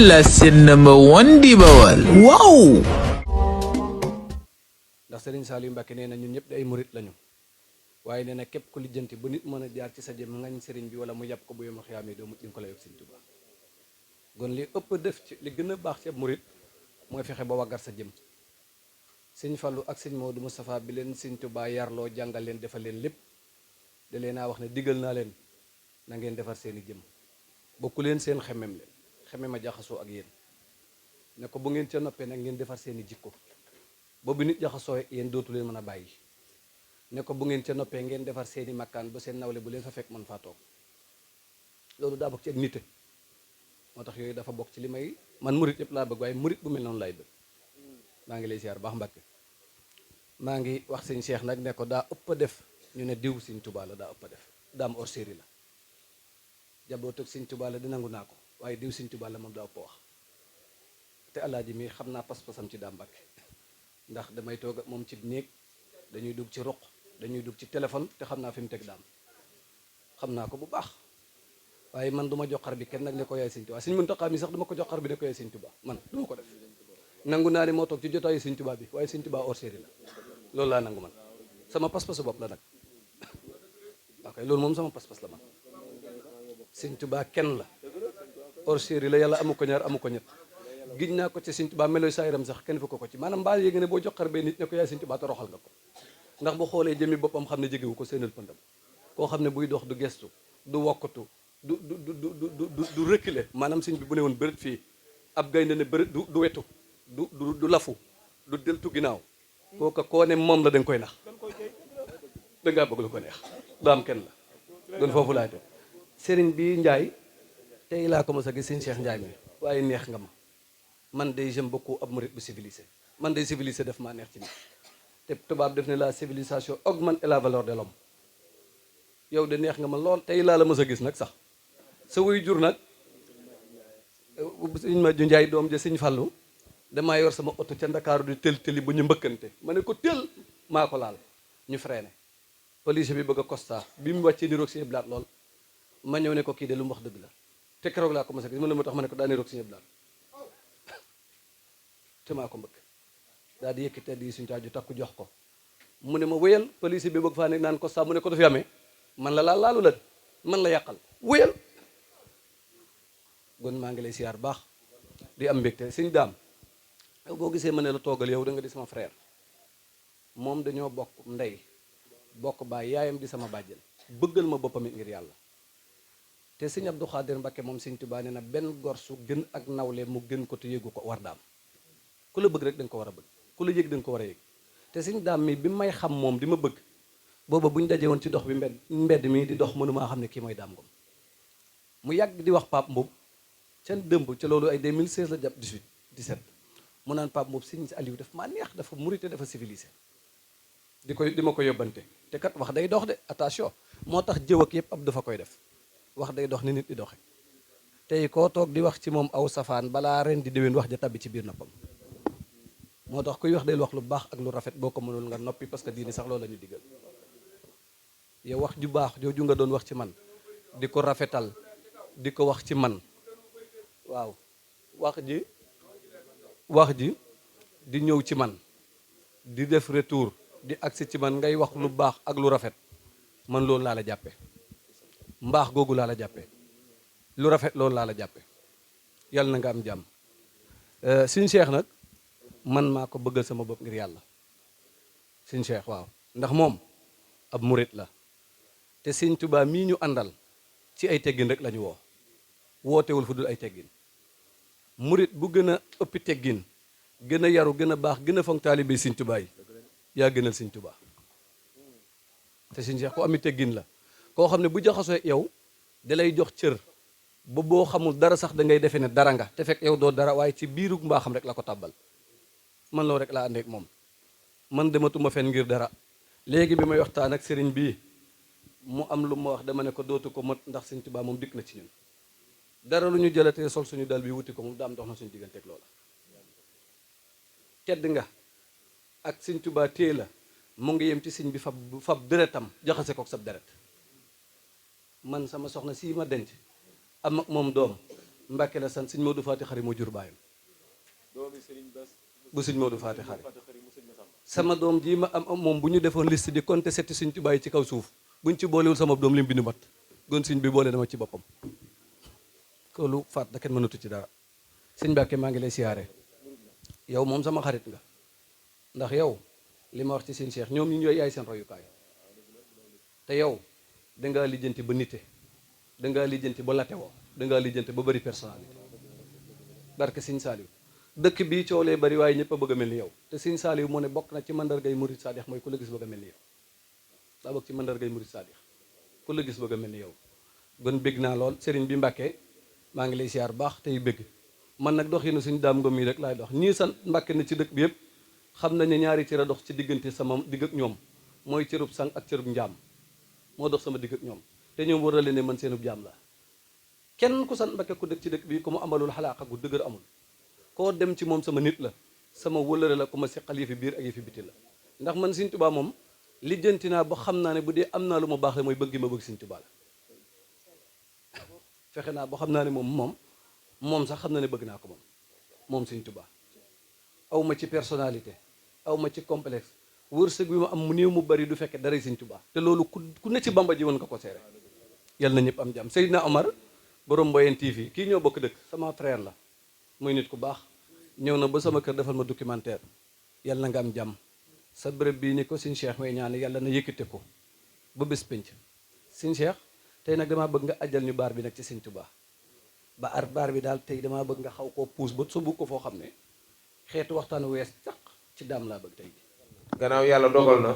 la seen number one di Bawal waaw. ndax Serigne Saliou Mbacké nee na ñun ñëpp ay murit lañu waaye nee na képp ku lijjanti bu nit mën a jaar ci sa jëm ngañ Serigne bi wala mu yàpp ko bu yom xiyaamee doo mucc ko la yog Serigne Touba gon li ëpp def ci li gën a baax ci ab murit mooy fexe ba waggar sa jëm Serigne Fallou ak Serigne Modou Moustapha bi leen Serigne Touba yarloo jàngal leen defal leen lépp da leen naa wax ne digal naa leen na ngeen defar seeni jëm bokku leen seen xemem leen xemem a jaxasoo ak yéen ne ko bu ngeen ca noppee nag ngeen defar seeni jikko boobu nit jaxasoo yéen dootu leen mën a bàyyi ne ko bu ngeen ca noppee ngeen defar seeni makkaan ba seen nawle bu leen fa fekk mën faa toog loolu daa bokk ci ak nite moo tax yooyu dafa bokk ci li may man murit yëpp laa bëgg waaye murit bu mel noonu laay bëgg maa ngi lay ziar baax Mbàkke maa ngi wax sëñ Cheikh nag ne ko daa ëpp a def ñu ne diw sëñ Tuubaa la daa ëpp a def daam hors série la jaboot ak sëñ Tuubaa la di nangu naa ko waaye diw sëñ Tuubaa la moom daa ëpp wax te alaaji mi xam naa pas-pasam ci daam Mbàkke ndax damay toog ak moom ci néeg dañuy dugg ci ruq dañuy dugg ci téléphone te xam naa fi mu teg daam xam naa ko bu baax waaye man du ma joxar bi kenn nag ne ko yaay sëñ Tuubaa sëñ Muntaxaa mi sax duma ko joxar bi ne ko yaay sëñ Tuubaa man du ma ko def nangu naa ne moo toog ci jotaayu sëñ Tuubaa bi waaye sëñ Tuubaa hors série la loolu laa nangu man sama pas-pasu bopp la nag ok loolu moom sama pas-pas la man sëñ Tuubaa kenn la hors série la yàlla amu ko ñaar amu ko ñett giñ naa ko ci sëñ Tuubaa meloy saayiram sax kenn fa ko ci maanaam mbaa yéegi ne boo joxar bee nit ne ko yaay sëñ Tuubaa te roxal nga ko ndax bu xoolee jëmmi boppam xam ne jegewu ko seenal pëndam koo xam ne buy dox du gestu du wokkatu du reculer maanaam sëñ bi bu ne woon bërët fii ab gaynde ne bërët du wetu du lafu du deltu ginnaaw kooka koo ne moom la da nga koy nax dangaa bëgg lu ko neex daam kenn la doon foofu laay te sëriñ bi Njaay tey laa ko mos a gis sëñ Cheikh Njaay mi waaye neex nga ma man day j'aime beaucoup ab murit bu civilisé man day civilisé def maa neex ci nit te tubaab def ne la civilisation augmente la valeur de l'homme yow de neex nga ma lool tey laa la mos a gis nag sax sa wuy jur nag sëñ ma ju Njaay doom ja sëñ Fallu damaa yor sama oto ca Ndakaaru di tël ba ñu mbëkkante ma ne ko tël maa ko laal ñu freiné police bi bëgg a constat bi mu wàccee niroog Sëñ Blaat lool ma ñëw ne ko kii de lu mu wax dëgg la te keroog laa ko mos a gis mu ne ma tax ma ne ko daa niroog Sëñ Blaat te maa ko mbëkk daal di yëkkati di suñu caaju takku jox ko mu ne ma wéyal police bi bëgg faa ne naan constat mu ne ko du fi amee man la laal laalu la man la yàqal wéyal gon maa ngi lay siyaar baax di am mbégte sëñ daam yow boo gisee ma ne la toogal yow da nga di sama frère moom dañoo bokk ndey bokk baay yaayam di sama bàjjen bëggal ma boppam it ngir yàlla te sëñ Abdou Khadir Mbacké moom sëñ Tuubaa nee na benn gor su gën ak nawle mu gën ko te yëgu ko war daam ku la bëgg rek da nga ko war a bëgg ku la yëg da nga ko war a yëg te sëñ daam mi bi may xam moom di ma bëgg booba bu ñu dajee woon ci dox bi mbedd mi di dox mënumaa xam ne kii mooy daam Ngom mu yàgg di wax Pape Mboup seen dëmb ca loolu ay 2016 la jàpp 18 17 mu naan Pape Mboup sëñ Aliou daf maa neex dafa murite dafa civilisé di ma ko yóbbante te kat wax day dox de attention moo tax jëw ak yëpp ab dafa koy def wax day dox ni nit di doxe tey koo toog di wax ci moom aw safaan balaa ren di déwén wax ja tabbi ci biir noppam moo tax kuy wax del wax lu baax ak lu rafet boo ko mënul nga noppi parce que diini sax loolu la ñu diggal yow wax ju baax jooju nga doon wax ci man di ko rafetal di ko wax ci man waaw wax ji di ñëw ci man di def retour di agsi ci man ngay wax lu baax ak lu rafet man loolu laa la jàppe mbaax googu laa la jàppe lu rafet loolu laa la jàppe yàlla na nga am jàmm sëñ Cheikh nag man maa ko bëggal sama bopp ngir yàlla sëñ Cheikh waaw ndax moom ab murit la te sëñ Tuubaa mii ñu àndal ci ay teggin rek la ñu wootewul fu dul ay teggin murit bu gën a ëppi teggin gën a yaru gën a baax gën a fonk taalibe sëñ Tuubaa yi yaa gënal sëñ Tuubaa te sëñ Cheikh ku ami teggin la koo xam ne bu jaxasoo yow da lay jox cër ba boo xamul dara sax da ngay defee ne dara nga te fekk yow doo dara waaye ci biiru mbaaxam rek la ko tàbbal man loolu rek laa àndeek moom man dematuma fen ngir dara léegi bi may waxtaan ak sëriñ bii mu am lu ma wax dama ne ko dootu ko mët ndax sëñ Tuubaa moom dikk na ci ñun dara lu ñu jëlatee sol suñu dal bi wuti ko moom daam dox na suñu digganteeg loola tedd nga ak sëñ Tuubaa téye la mu ngi yem ci sëñ bi fab deretam jaxase kook sab deret man sama soxna sii ma denc am ak moom doom Mbàkke la sant sëñ Modou Faati Xari moo jur baayam bu sëñ Modou Faati Xari. sama doom ji ma am moom bu ñu defoon liste di compter setti sëñ Tuubaa yi ci kaw suuf buñ ci boolewul sama doom lim bindu mat gon sëñ bi boole dama ci boppam koolu faat da kenn mënatu ci dara. sëñ Mbàkke maa ngi lay siyaare yow moom sama xarit nga ndax yow li ma wax ci seen Cheikh ñoom ñu ñooy yaay seen royukaay te yow dangaa lijjanti ba nite dangaa lijjanti ba latewoo dangaa lijjanti ba bëri personnalité barke sëñ Saaliw dëkk bii coow lee bari waaye ñëpp a bëgg a mel ni yow te sëñ Saaliw mu ne bokk na ci mandargay murid saadix mooy ku la gis bëgg a mel ni yow daa bokk ci mandargay murid saadix ku la gis bëgg a mel ni yow gën bég naa lool sëriñ bi Mbàkke maa ngi lay siyaar baax tey bégg man nag doxinu suñu daam ngom yi rek laay dox ñii sant Mbàkke na ci dëkk bi yëpp xam nañ ne ñaari cër a dox ci diggante sama digg ak ñoom mooy cërub sang ak cërub njaam moo dox sama digg ak ñoom te ñoom war a leen ne man seenub jaam la kenn ku sant Mbàkke ku dëkk ci dëkk bi ku mu amalul xalaaqa gu dëgër amul koo dem ci moom sama nit la sama wëlëre la ku ma seqal yi fi biir ak yi fi biti la ndax man Sëñ Tuubaa moom lijjanti naa ba xam naa ne bu dee am naa lu ma baax le mooy bëgg ma bëgg Sëñ Tuubaa la fexe naa ba xam naa ne moom sax xam na ne bëgg naa ko moom Sëñ Tuubaa aw ma ci personnalité aw ma ci complexe wërsëg bi ma am mu néew mu bari du fekke dara Sëñ Tuubaa te loolu ku ne ci Bamba ji woon nga ko seere yal na ñëpp am jàmm Seydina Omar borom Mboyeen TV kii ñoo bokk dëkk sama frère la muy nit ku baax ñëw na ba sama kër defal ma documentaire yal na nga am jàmm sa bërëb bii ni ko Sëñ Cheikh may ñaan yàlla na yëkkate ko ba bés pénc Sëñ Cheikh tey nag damaa bëgg nga ajjal ñu baar bi nag ci Sëñ Tuubaa ba ar baar bi daal tey damaa bëgg nga xaw koo puus ba sumbu ko foo xam ne xeetu waxtaan wees sax ci daam laa bëgg tey bi gannaaw yàlla dogal na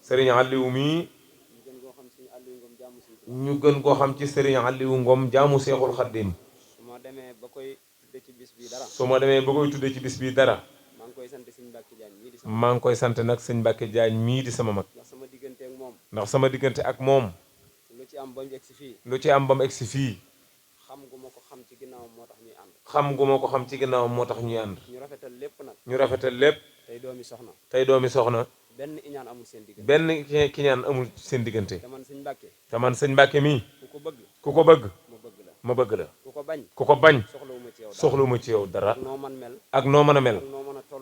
sëriñ Aliou mii ñu gën koo xam ci sëriñ Aliou Ngom jaamu Seexul Xaddim su ma demee ba koy tudde ci bis bi dara maa ngi koy sant nag sëñ Mbàkke Jaañ mii di sama mag ndax sama diggante ak moom lu ci am ba mu egsi fii xam gu ma ko xam ci ginnaawam moo tax ñuy ànd ñu rafetal lépp tey doomi soxna benn kiñaan amul seen diggante te man sëñ Mbàkke mii ku ko bëgg ma bëgg la ku ko bañ soxlawuma ci yow dara ak noo mën a mel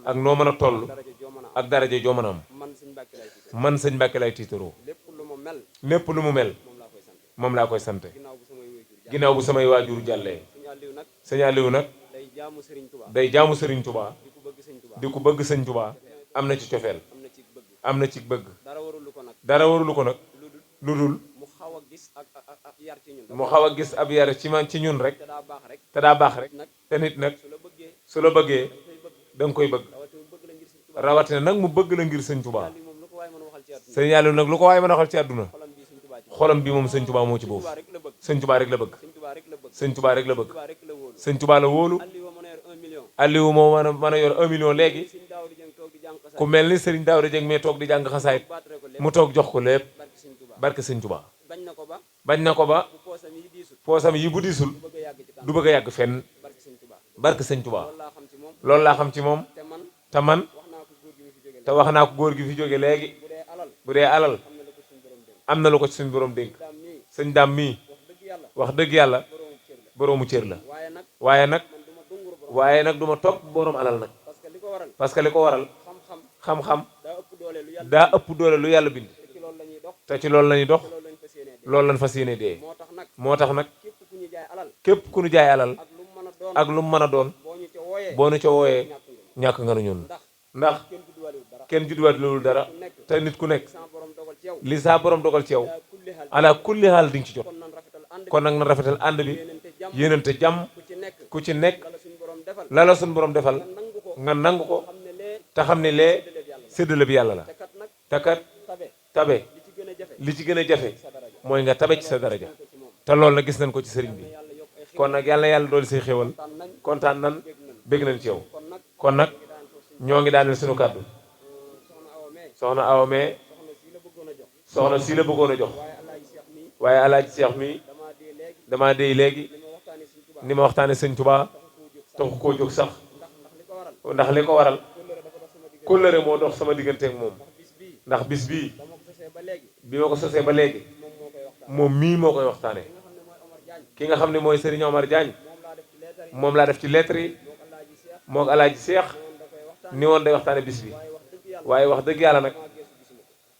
ak noo mën a toll ak daraja joo mën a am man sëñ Mbàkke lay tiitaroo lépp lu mu mel moom laa koy sante ginnaaw bu samay waajur jàllee sëñ Aliou nag day jaamu sëriñ Tuubaa di ko bëgg sëñ Tuubaa am na ci cofeel am na ci bëgg dara warulu ko nag lu dul mu xaw a gis ab yar ci ñun rek te daa baax rek te nit nag su la bëggee da nga koy bëgg rawatina nag mu bëgg la ngir sëñ Tuubaa sëñ Aliou nag lu ko waaye mën a waxal ci àdduna xolam bi moom sëñ Tuubaa moo ci boobu sëñ Tuubaa rek la bëgg sëñ Tuubaa rek la bëgg sëñ Tuubaa la wóolu Aliou moo mën a yor 1 million léegi ku mel ni Serigne Daouda Dieng mais toog di jàng xasaayit mu toog jox ko lépp barke sëñ Tuubaa bañ na ko ba poosam yi bu diisul du bëgg a yàgg fenn barke sëñ Tuubaa loolu laa xam ci moom te man te wax naa ko góor gi fi jóge léegi bu dee alal am na lu ko ci suñu borom dénk sëñ daam mii wax dëgg yàlla boroomu cër la waaye nag du ma topp borom alal nag parce que li ko waral xam-xam daa ëpp doole lu yàlla bind te ci loolu la ñuy dox loolu lañ fas yéene dee moo tax nag képp ku ñu jaay alal ak lu mu mën a doon boo ñu ca wooyee ñàkk nga nu ñun ndax kenn judduwaat loolu dara te nit ku nekk li saa borom dogal ci yow ala kulli haal di nga ci jot kon nag na rafetal ànd bi yéenante jàmm ku ci nekk la la suñ borom defal nga nangu ko te xam ne lee séddale bi yàlla la te kat tabe li ci gën a jafe mooy nga tabe ci sa daraja te loolu nag gis nañ ko ci sëriñ bi kon nag yàlla na yàlla dooli say xéwal kontaan nan bégg nañ ci yow kon nag ñoo ngi daaneel suñu kàddu soxna Awa mee soxna si la bëggoon a jox waaye alaaji Seex mi dama déy léegi ni ma waxtaane sëñ Tuubaa taxu koo jóg sax ndax li ko waral kóllëre moo dox sama diggante ak moom ndax bis bii bi ma ko sosee ba léegi moom mii moo koy waxtaane ki nga xam ne mooy Serigne Omar Diagne moom laa def ci lettre yi moog alaaji Seex ni woon day waxtaane bis bi waaye wax dëgg yàlla nag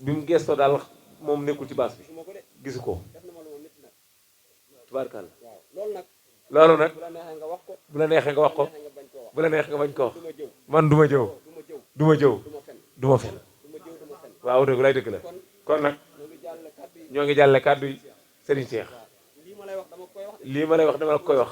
bi mu gestoo daal moom nekkul ci baas bi gisu ko tubaarkàlla loolu nag bu la neexee nga wax ko bu la neexee nga bañ ko wax man du ma jëw du ma jëw du ma fen waaw dëgg lay dëgg la kon nag ñoo ngi jàlle kàddu yi Serigne Cheikh lii ma lay wax dama la koy wax